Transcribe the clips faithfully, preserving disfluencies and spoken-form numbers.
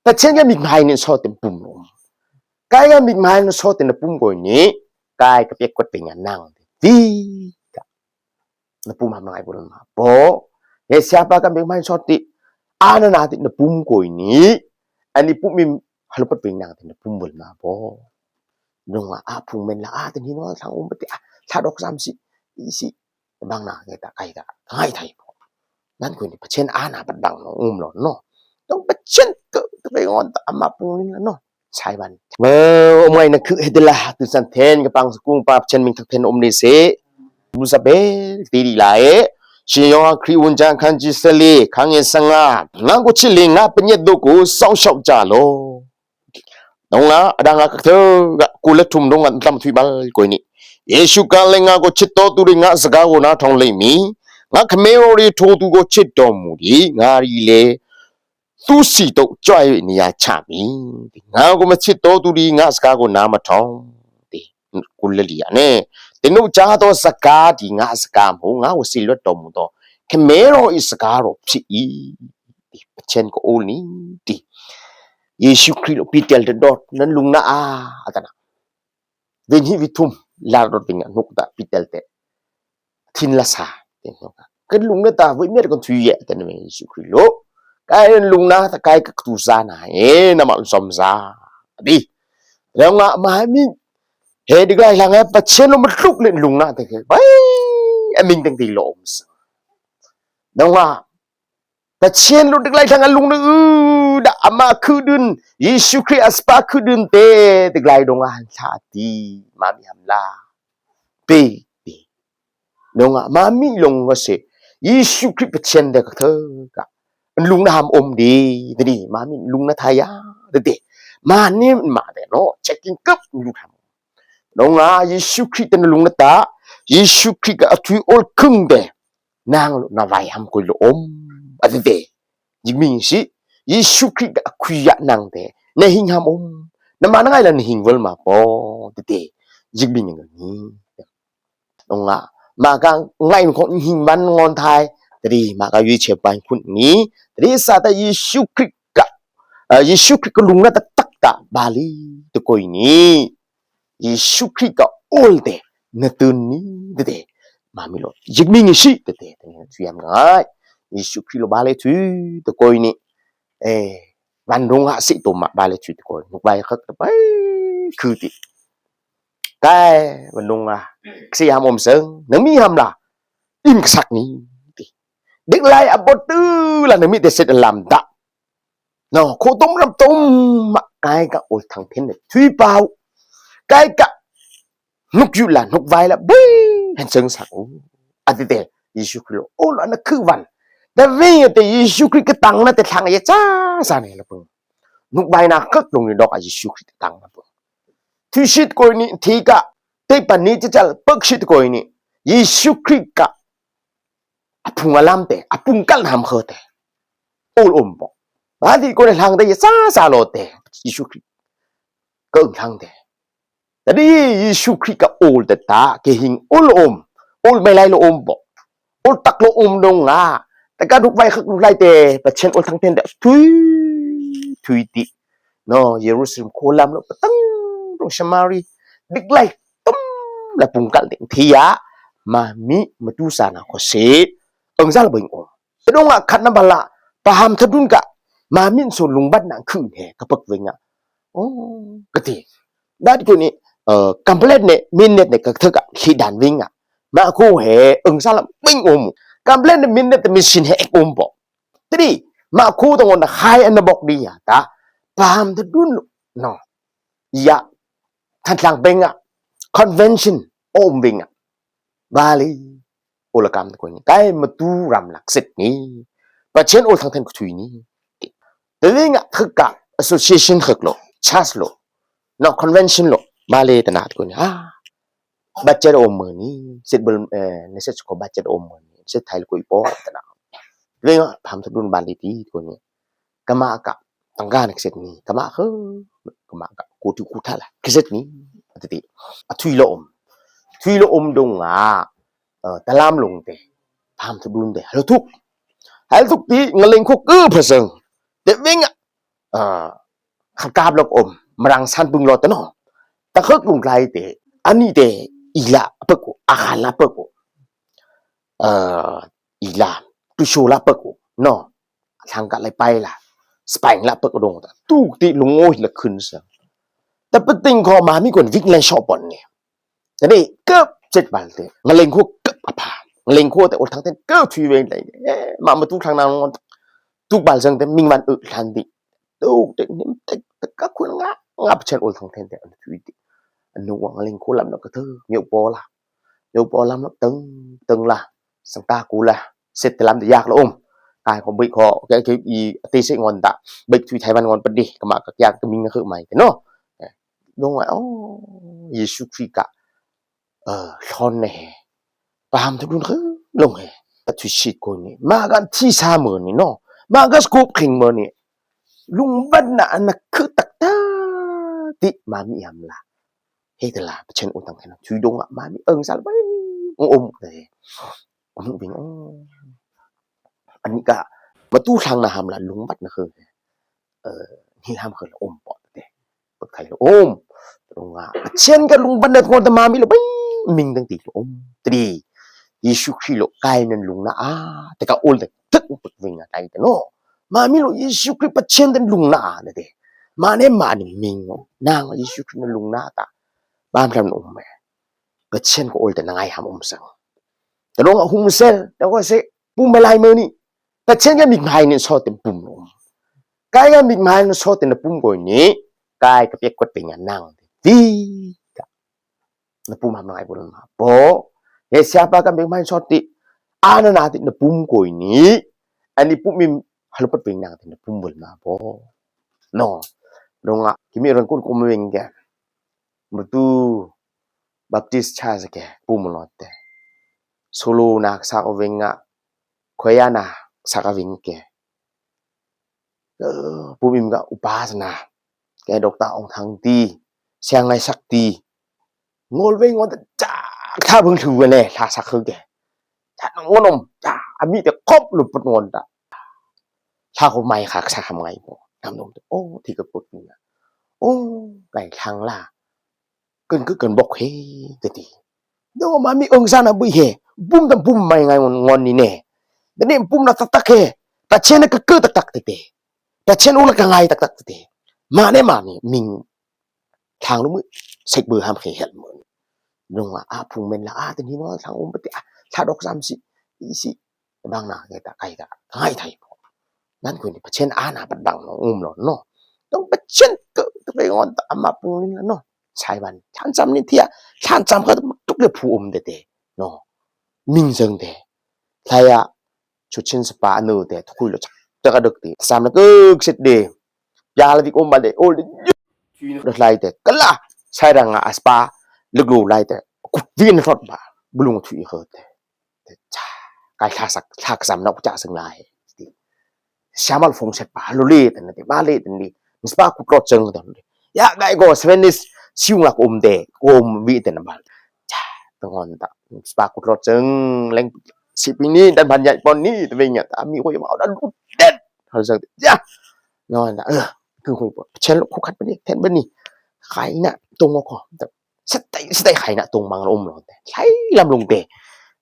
Pachên ka mik mai nin sot tin pum rom. Kai ka mik mai nin sot tin na pum koi ni. Kai ka piak kuat pe nga nang. Ti ka. Na pum ham ngai bul ma po. He siapa ka mik mai sot ti. Ana na ti na pum koi ni. Ani pum mi halupat pe nang ti na pum bul ma po. Nung a phung men la a tin hi no sang um pati a. Sa dok sam si. Isi. Bang na ke ta kai ta. Ngai thai po. Nan koi ni pachên ana pat bang no um lo no. Dong pachên ke ta pe ngon ta ama pung nin la no. Sai ban. Mơ, ôm ngai na khư he de la, tu san then, ka pang sa kung pa pachên ming thak then ôm ni se. Bu sa be, ti di la e. Shi yong a Khri un jang khan ji sa le, khang e sa nga. Nga ko chi le nga panyet do ko, sau sau ja lo. Dong nga, adang nga ka thơ, ga ku le thum dong nga tam thui bal koi ni. Yesu ka le nga ko chit to tu ri nga sa ga ko na thong le mi. Nga khme ro ri tho tu ko chit to mu ri, nga ri le. Tu si to choi ni ya cha mi. Nga ko ma chit to tu ri nga sa ga ko na ma thong. Ti, ku le li ya ne. Ti nu cha to sa ga ti nga sa ga mu, nga ko si lo to mu to. Khme ro i sa ga ro phi i. Ti, pachên ko ol ni. Ti. Yesu Khri lo pitel te dot, nan lung na a, atana. Vin hi vi thum, la dot vin nga nuk ta pitel te. Thin la sa, tin no ka. Ka lung na ta, vui miet kon thui ye, ta na me Yesu Khri lo. Kai lung na ta, kai ka tu sa na, e, na ma som sa. Di. Dong nga ma mi. He di lai lang e, pachên lo ma tluk le lung na ta ke. Bai, a ming teng ti lo om sa. Dong nga, pachên lo di lai lang a lung na u, da ama khư dun. Yesu Khri a spa khư dun te, di lai dong a han sa ti, ma mi ham la. Pe, pe. Dong a, ma mi long ka se. Yesu Khri pachên de ka thơ ka. Lung na ham om di, di, ma mi lung na tha ya, di, di. Ma ni ma de no, checking cup lung ham. Dong a, Yesu Khri te na lung na ta, Yesu Khri ka a thui ol khung de. Nang lo na vai ham koi lo om. A di, di. Jik ming si, Yesu Khri ka a khui ya nang de. Na hing ham om. Na ma na ngai la na hing vel ma po, di, di. Jik ming ni. Dong a, ma ka ngai ko hing man ngon thai. Tadi ma ka yui che ban kun ni. Tadi sa ta Yesu Khri ka, eh, Yesu Khri ka lung na ta tak ta bali te koi ni. Yesu Khri ka ol te na tun ni te te. Ma mi lo. Jik ming si te te. Te ni thui am ngai. Yesu Khri lo bali thui te koi ni. Eh, van dong a si to ma bali thui te koi. Nuk bai khak te bai khư ti. Kai, mơnung a. Ksi ham om sơng, nơng mi ham la. Im ksak ni. Dik lai a bot tu la nơng mi te set lam da. No, ko tum ram tum ma kai ka ol thang then ne. Thui pau. Kai ka. Nuk yu la, nuk vai la. Bui, hen sơng sak u. A ti te, Yesu Khri lo. Ol ana khư van. Da ve te Yesu Khri ka tang na te thang ye cha sa ne la pung. Nuk vai na khak lung ni dok a Yesu Khri ka tang na pung. Thui sit koi ni, thi ka, te pa ni chachal, pek sit koi ni. Yesu Khri ka, a phung a lam te, a phung kal ham khơ te. Ol om bo. Ba di koi ni lang te, ye sa sa lo te. Yesu Khri. Ka ung lang te. Tadi Yesu Khri ka ol te ta, ke hing ol om. Ol mai lai lo om bo. Ol tak lo om dong nga. Ta ka duk vai khak duk lai te, pachên ol thang then te, thui, thui ti. No, Jerusalem ko lam lo, patang dong Samari. Dik lai, tum, la pung kal ding. Thi ya, ma mi, ma tu sa na ko se. Ong sa la bing om. Te dong nga khat na bala, pa ham thadun ka. Ma min so lung bat na khư he, ka pek ve nga. Oh, ka ti. Dat ko ni, eh, complete ne, minute ne, ka thơ ka, khi đàn ving a. Ma ko he, ung sa la, bing om. Complete ne, minute ne, mission he, ek om bo. Tadi, ma ko tong on, hai an bok di ya, ta. Paham ta dun lo. No. Ya. Than lang bing a. Convention, om bing a. Bali. Ol a kam ta ko ni. Kai ma tu ram lak sit ni. Pachên ol thang then ko thui ni. Tadi nga thơ ka, association khak lo. Church lo. No, convention lo. Bali ta na ta ko ni. Ah. Budget om mơ ni, sit bul, eh, ne sit ko budget om mơ ni, sit thai ko ipo, ta na. Ve nga, paham thadun bali ti, ko ni. Kama ka, tangga ne sit ni, kama ka, kama ka, ko tu ku tha la, sit ni, ti ti. A thui lo om. Thui lo om dong nga, eh, ta lam lung te. Paham thadun te, hal thuk. Hal thuk ti, nga leng ko ke phasang. Te ve nga, Ơ, khăn káp lŏk ôm, mrăng san pưng lo ta no. Ta khớk lung lai te, ani te, ila pơkô, akan la pơkô. Ơ, ila, tu su la pơkô, no. Lăng ka lai pai la, spang la pơkô dong ta. Tu ti lung ôi la khưn sa. Ta pơtĭng kho mami kon vik lai so pon ne. Tơdơi, kơp, sĭt bal te. Nga leng khô kơp apa. Nga leng khô te ôl thăng ten kơp thui veng lai. Ơ, ma ma tu thăng nang ngon. Tu bal săng te ming man ư thăng ti. Tu te nim te, te ka khun nga. Nga pơchăn ôl thăng ten te ân thui ti. Ân nu nga leng khô lăm nŏ kơ thơ. Miêu po la. Miêu po lăm nŏ tơng, tơng la. Săng ta ku la. Sĭt te lăm te yak la ôm. Kai kho bĭ kho. Ke, ke, i, te sĭt ngon ta. Bĭ thui Thái Văn ngon pơdi. Kơ ma kơ kiak kơ ming na khơ mai. Te no. Dong a, ô, Yêsu Krist ka, ơ, lon ne he. Pam tu dun khư, lông he. Ta thui sĭt kô ni. Ma gan thi sa mơ ni, no. Ma gan skup khing mơ ni. Lung băn na, na khư tak ta. Ti mami am la. He te la, pơchăn ôl thăng ten. Thui dong a, mami ơng sal bai. Ôm, ôm, te. Ôm, ôm, ôm. Ani ka, ma tu thăng na ham la, lung băn na khư. Ơ, ni lam khơ la ôm pô te. Bơk thai la ôm. Dong a, pơchăn ka lung băn na ngon ta mami la bai. Ming dang ti la ôm. Tri. Yêsu Krist lo kai nan lung na a. Te ka ôl te. Tơk bơk veng a tai te no. Mami lo Yêsu Krist pơchăn ta lung na a. Te. Ma ne ma ni ming no. Nang Yêsu Krist nan lung na ta. Bam lam ôm me. Pơchăn ka ôl te na ngai ham ôm săng. Te dong a hum sel. Te ko se. Pum ma lai mơ ni. Pơchăn ka mik mai ni so te pum no. Kai ka mik mai ni so te na pum kô ni. Kai ka piek kuat pe nga nang. Ti ka. Na pum ham ngai bul ma. Pô. Ye siapa ka mik mai so te. Ana na te na pum kô ni. Ani pum mim halu pat pe nang te na pum bul ma. Pô. No. Dong a. Kimi ran kun kum veng ke. Mơ tu. Baptist cha sa ke. Pum lo te. Solo na sa ko veng a. Khoya na sa ka veng ke. Ơ, pum im ka upasana. Ke dok ta ong thăng ti. Siang ngai sak ti. Ngol veng ngon ta chak tha bưng thu ne, tha sak khư ke. Chak ngon om, chak ami te khop lu put ngon ta. Tha ko mai khak sa ham ngai po. Nam dong te, ô, thi ka put ni na. Ô, ngai thăng la. Kơn kơ kơn bok he, te ti. Dong mami ơng sa na bui he. Bum tam bum mai ngai ngon, ngon ni ne. Te ne bum na tak tak he. Ta chen na kơ kơ tak tak te te. Ta chen u la ka ngai tak tak te te. Ma ne mami, ming. Thang lu mui. Sek bơ ham khe hel mui. Dong a, a, phung men la, a, te ni no, thang um pati, a, tha dok sam si. I si. Bang na, ke ta, kai ta, ngai thai po. Nan kuni, pơchăn a na, pat bang no, um lo, no. Dong pơchăn kơ, te pe ngon ta, ama phung ni la, no. Sai ban, than sam ni thia, than sam ka, tuk le phu um te te, no. Ming sâng te. Thai a, chu chin spa, anu te, thu khui lo chak, chak a dok te, sam na kơ, sit de. Ya la vik um ba de, ol de. Dok lai te, kala, sai rang a spa, luk lu lai te, kut vin rot ba, bulung thui khơ te. Te cha, kai tha sak, tha ka sam nok cha sâng lai. Ti. Siam al phong set pa, lu le te na te, ba le te ni. Spa kut rot sâng te. Ya, kai ko Spanish, siung la ko um te, ko um vi te na ba. Cha, te ngon ta. Spa kut rot sâng, leng si pi ni, dan ban ya pon ni, te veng ya, ta mi ko ya mau dan du det. Hal sâng, ya. Ngon ta, ơ, kơ ko po. Chen lo khukat ba ni, then ba ni. Khai na, tong ko. Sat tai, sat tai khai na tong mang lom lo te. Lai lam lung te.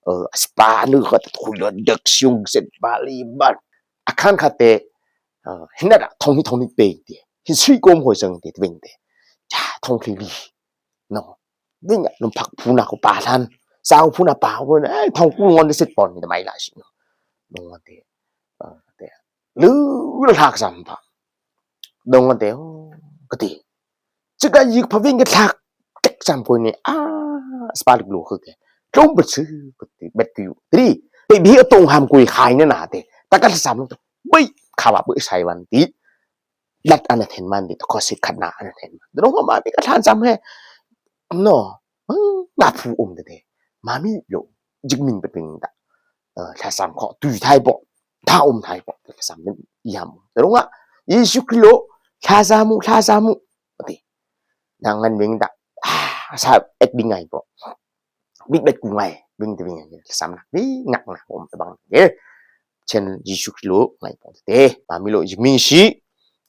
Ơ, spa nu ka thui lo dek siung set bali ban. Akan ka te. Ơ, hin na da thong ni thong ni pe te. Hin sui kom hoi sâng te veng te. Cha thong kli li. No. Veng a lum phak phu na ko pa than. Sao phu na pa ko na, ơ, thong ku ngon ni set pon ni mai la si no. No te. Ơ, te. Lu la thak sam pa. Dong te. Ơ, ka te. Chika yik pha ving ke thak. Tek sam koi ni. A, spa luk lu khư ke. Tlung bet sư, bet sư. Tri. Te bi tong ham koi khai na na te. Ta ka sam lu. Bai, kha ba bai sai wan ti. Lat ana then man ti. Ko si khat na ana then man. Dong ma bi ka than sam he. No. Ơ, na phu um te te. Mami lo. Jik ming bet ming ta. Ơ, tha sam kho. Tui thai po. Tha um thai po. Tha sam ni yam. Dong a. Yêsu Krist lo. Tha sam mu, tha sam mu. Ti. Nang ngan ming ta. A, sa ek ding ngai po. Bik bet ku ngai. Bing te bing ngai. Sam na. Bi ngak na. Um te bang. Ye. Chen Yêsu Krist lo ngai po te. Mami lo jik ming si.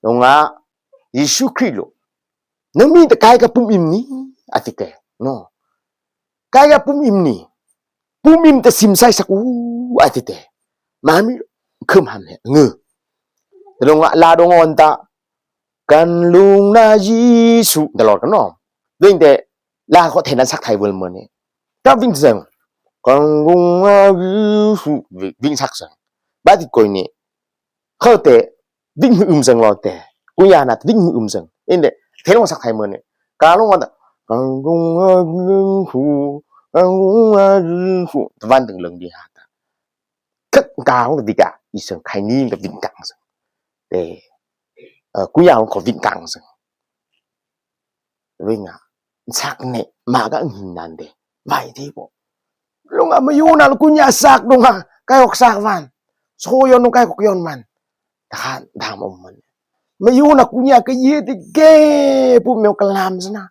Dŏng a, Yêsu Krist lo. Nơ̆ng ꞌmí ta ꞌkai ka ꞌpúm im ni, a ti te. No. ꞌKai ka ꞌpúm im ni. ꞌPúm im ta sim sai sak u, a ti te. ꞌMá ꞌmí khơm ham he, ngư. Dŏng a, la dŏng ꞌngon ta. Căn lung na Yêsu. Đa lor ka no. Dêng te, la khŏ then ăn sak Thái ꞌvơl mơn ni. Ka ꞌvinh săng. Căn lung na Yêsu. ꞌVinh, ꞌvinh sak săng. Ba ti ꞌcoi ni. Khơ te, ꞌvinh hmư̆ ưm săng lo te. ꞌCu ꞌnhá na ꞌvinh hmư̆ ưm săng. Ên te, then lŏng sak Thái mơn ni. Ka lŏng ꞌngon ta. Căn lung na Yêsu. Căn lung na Yêsu. Ta ꞌvan tơng lơng đi ha ta. Khơ̆k ka lŏng ta ꞌvinh ka. Í săng khai ni ta ꞌvinh kăng săng. Te. Ơ, ꞌcu ꞌnhá lŏng khŏ ꞌvinh kăng săng. Dêng a. Sak ne, ꞌmá ka ꞌnghing nan te. Vai te ꞌpo. Lŏng a ꞌmá yu na ꞌcọ ꞌnhá sak dŏng a. ꞌKai ꞌcọ sak ꞌvan. So ꞌyon dŏng ꞌkai ꞌcọ ꞌyon ꞌvan. Ta khan, đam ôm mơn. ꞌMá yu na ꞌcọ ꞌnhá ka ꞌdệt ti ke. ꞌPúm meo ka lam sa na.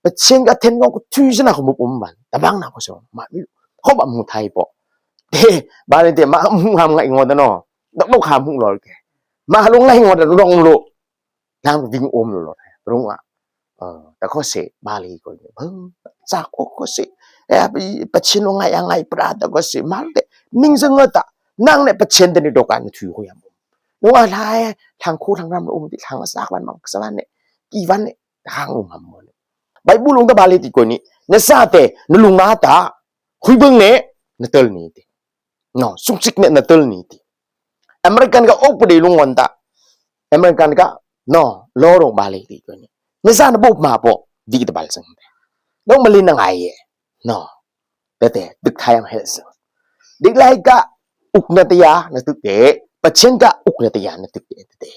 Pă ꞌchên ka then ꞌcọ ꞌcọ ꞌtui sa na khŏ ꞌmŭp ôm ꞌvan. Ta bang na khŏ so. ꞌMá ꞌmí. Khŏ ꞌva ꞌmú Thái ꞌpo. Te, ba ꞌlê te ꞌmá ꞌmú ham ngại ꞌngon ta no. Đŏk đŏk ham ꞌmú lo ke. ꞌMá lŏng ngại ꞌngon ta dŏng lo. Lam ꞌvinh ôm lo lo. Dŏng a. Ơ, ta khŏ se, ba ꞌlê ꞌcoi ni. Bơng, sa khŏ khŏ se. Ơ, pă, pă ꞌchên lo ngại a ngại pra ta khŏ se. ꞌMá te, ꞌminh săng ngơ ta. Năng ne pă ꞌchên ta ni dŏk ăn thui khŏ yam ôm. Dŏng a lai, thang khu thang ram ôm ti thang sa ꞌvan mang sa ꞌvan ne. Ki ꞌvan ne, thang ôm ham mơn. Baibel lŏng ta ba ꞌlê ti ꞌcoi ni. Nơ sa te, nơ lung na ta. Hui bơng ne, nơ tơl ni te. No, sung sik ne nơ tơl ni ti. American ka ốc pơ đi lung ꞌngon ta. American ka, no, lo rong ba ꞌlê ti ꞌcoi ni. Nơ sa nơ bôp ꞌmá ꞌpo, đi ta bal săng. Dŏng ꞌmá ꞌlê na ngại ye. No. Te te, tŭk Thái am hel săng. Dik lai ka, uk nơ te ya, nơ tŭk te. Pă ꞌchên ka, uk nơ te ya, nơ tŭk te, te te.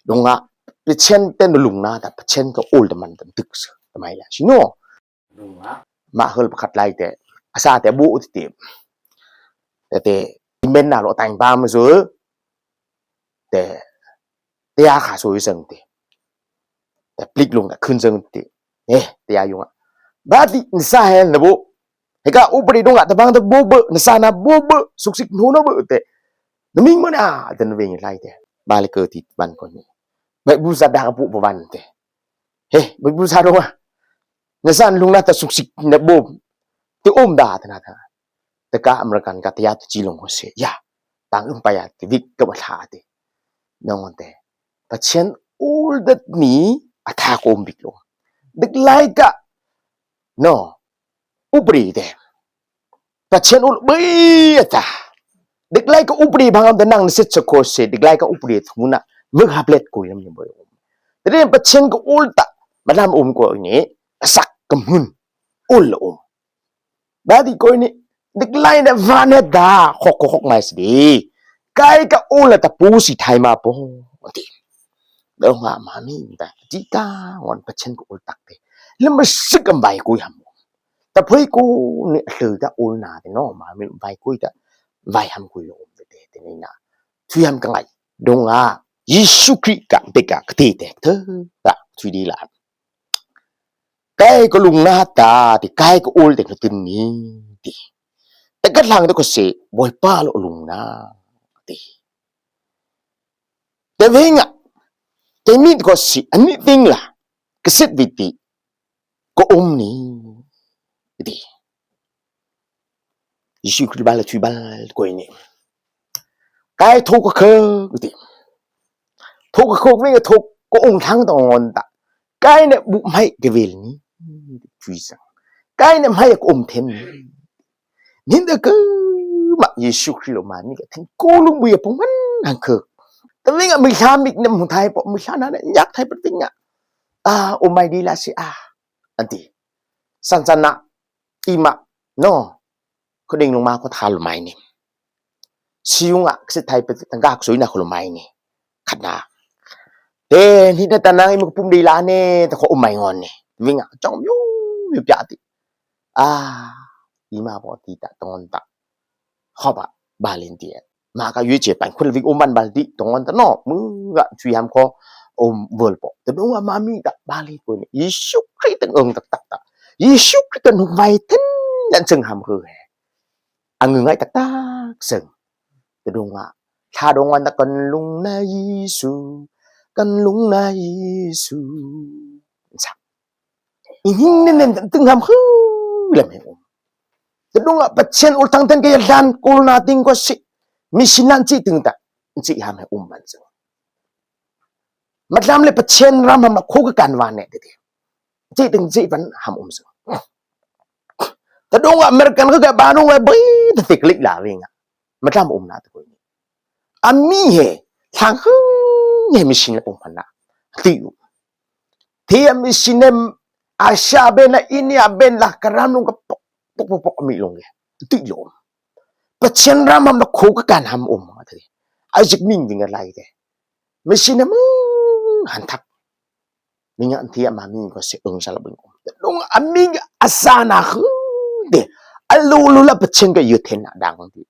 Dŏng a, pă ꞌchên te nơ lung na ta, pă ꞌchên ka ol ta man ta tŭk sơ. Ta mai la, si no. Dŏng a. ꞌMá hơl pă khăt lai te. A sa te bu ti te. Te te, men na lo tang ba mơ sơ. Te, te ya kha so ꞌi săng te. Te plik lung ta khưn săng te. Ê, te ya yung a. Ba ti, nơ sa hel nơ bu. He ka ốc pơ đi dŏng a, ta bang ta bu bơ, nơ sa na bu bơ, suk sik nu na bơ te. Nơ ꞌminh mơn a, te nơ ꞌvinh lai te. Ba ꞌlê kơ ti ban ꞌcoi ni. Baibel sa đak pu pơ ꞌvan te. He, Baibel sa dŏng a. Nơ sa lung na ta suk sik nơ bu. Ti ôm đa ta na ta. Te ka American ka te ya tu ꞌchí lŏng khŏ se. Ya. Tang ưm pă ya, te ꞌvik ka ba tha te. Nơ ꞌngon te. Pă ꞌchên ol đet ni, a tha khŏ ôm ꞌvik lŏng. Dik lai ka. No. Ốc pơ đi te. Pă ꞌchên ol bơi a ta. Dik lai ka ốc pơ đi bang am te năng nơ sit sa khŏ se. Dik lai ka ốc pơ đi ta ꞌmŭn na. Vơk hap let ꞌcoi lam ni bơi ôm. Te đe pă ꞌchên ka ol ta. Ba lam ôm ꞌcoi ni. Sak ka mưn. Ol la ôm. Ba ti ꞌcoi ni, dik lai ne ꞌva ne ta, khŏk khŏk khŏk mai si đi. ꞌKai ka ol la ta pu si Thái ꞌmá ꞌpo. Ti. Dŏng a ꞌmá ꞌmí ta, ti ka, ꞌngon pă ꞌchên ka ol tak te. Lơm ba sik am ꞌvai ꞌcoi ham. Ta phơi ꞌcoi ni, hlơ ta ol na te no, ꞌmá ꞌmí ꞌvai ꞌcoi ta. ꞌVai ham ꞌcoi lo te, te, te ni na. Thui ham ka ngại. Dŏng a, Yêsu Krist ka, ꞌdệt ka, ka ti te, thơ, ka, thui đi la. ꞌKai ka lung na ta, ti ꞌkai ka ol te nơ tơl ni, ti. Ta kơt lăng ta khŏ se, boi pa lo lung na, ti. Te ꞌving a, te ꞌmí ta khŏ se, ăn ꞌmí ꞌving la, ka sit ꞌvit ti, ka ôm ni, ti. Yêsu Krist bal la thui bal ꞌcoi ni. ꞌKai thô ka khơk ti. Thô ka khơk ꞌving a thô ka ung thăng ta ꞌngon ta. ꞌKai ne bu ꞌmai ka vel ni. Thui săng. ꞌKai ne ꞌmai ka ôm then ni. Nín ta kơ ꞌmá Yêsu Krist lo ꞌmá ni ka then ko lung bui a pung man hăng khơk. Ta ꞌving a ꞌmui ꞌham ꞌmik ne ꞌmui Thái ꞌpo ꞌmui ꞌham na ne nhak Thái pơ ꞌving a. A, ôm ꞌmai đi la si a. Ăn ti. Săn săn na. Ti ꞌmá, no. Khŏ đing lung ꞌmá khŏ tha lo ꞌmai ni. Si ung a, ka sit Thái pơ tang ka khŏ sui na khŏ lo ꞌmai ni. Khăt na. Te, ni ta ta năng i mơ ka pum đi la ni, ta khŏ ôm ꞌmai ꞌngon ni. ꞌVing a, chong yu, yu pia ti. A, i ꞌmá ꞌpo ti ta, ta ꞌngon ta. Khŏ ba, ba len ti. ꞌMá ka yu che panh khul ꞌving ôm ban bal ti, ta ꞌngon ta no, mơ ga chui ham khŏ, ôm vơl ꞌpo. Ta dŏng a ꞌmá ꞌmí ta, ba len ꞌcoi ni. Yêsu Krist ta ưng tak tak ta. Yêsu Krist ta nung ꞌvai then, lăn sưng ham khơ he. A ngư ngại tak tak sưng. Ta dŏng a. Tha dŏng ꞌngon ta kăn lung na Yêsu. kăn lung na Yêsu. Sa. Ih nin nen nen tưng ham hư lăm he um. Tơdung a pơčen ul thăng ten kơ yă lan kul na ting kơ si. Mi si nan si tưng ta. Si ham he um ban sưng. Mă lam lĕ pơčen ram ham na khô kơ kan van nĕ tê tê. Si tưng si van ham um sưng. Tơdung a American kơ kơ ba nung a bơi tê tê klik la ving a. Mă lam um na tê kơ ni. A mi he, thăng hư, he mi sin la pung phan na. Ti u. Ti a mi sin em, Asia bên la, India bên la, kơ ram lung kơ pok, pok, pok, pok, mi lung kơ. Ti u. Pơčen ram ham na khô kơ kan ham um. Ti. Ai jik ming ding lai tê. Mi sin em, han thak. Mi ngă ti a ma mi kơ si ưng sa la bưng um. Tơdung a mi a sa na hư. Ti. A lu lu la pơčen kơ yu then na dang ti.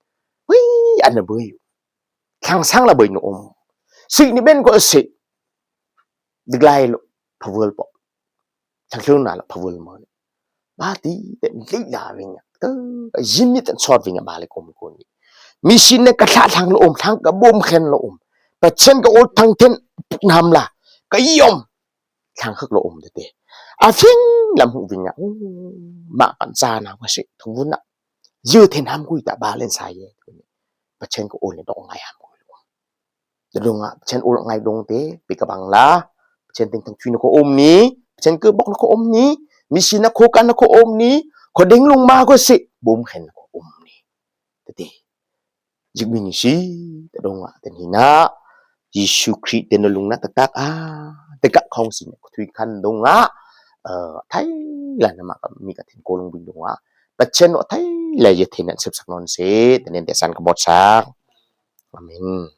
Hui, an na bơi. Thăng sang la bơi nô um. Si ni bên kơ si. Dik lai lu. Pha vưl pô. Thăng hlun na la pha vưl mơ. Ba ti tên li la ving. Tơ. Yin ni tên sot ving ba lĕ kôm kôn ni. Mi sin nĕ kơ thla thăng lu um. Thăng kơ bôm khen lu um. Pơčen kơ ul thăng ten. Nam la. Kơ yom. Thăng hơk lu um tê tê. A phing lam hu ving. Mă păn sa na kơ si. Thung vun na. Yơ then ham kui ta ba lên sa ye. Pơčen kơ ul nĕ dŏ ngai ham kui lu. Tơdung a, pơčen ul ngai dong tê, pi kơ bang la, pơčen ting thăng thui na kơ um ni, pơčen kơ bok na kơ um ni, mi si na kơ kan na kơ um ni, kơ ding lung ma kơ si, bôm khen na kơ um ni. Tê tê. Jik mi ni si, tơdung a, tên hi na, Yêsu Krist tên na lung na tơk tơk a, tơk kă khong si na kơ thui kăn dong a, ơ, thai la na mă kơ mi kơ then kơ lung bing dong a, pơčen nô thai la yơ then na sep sak non si, tên nên tê san kơ bot sak. Amen.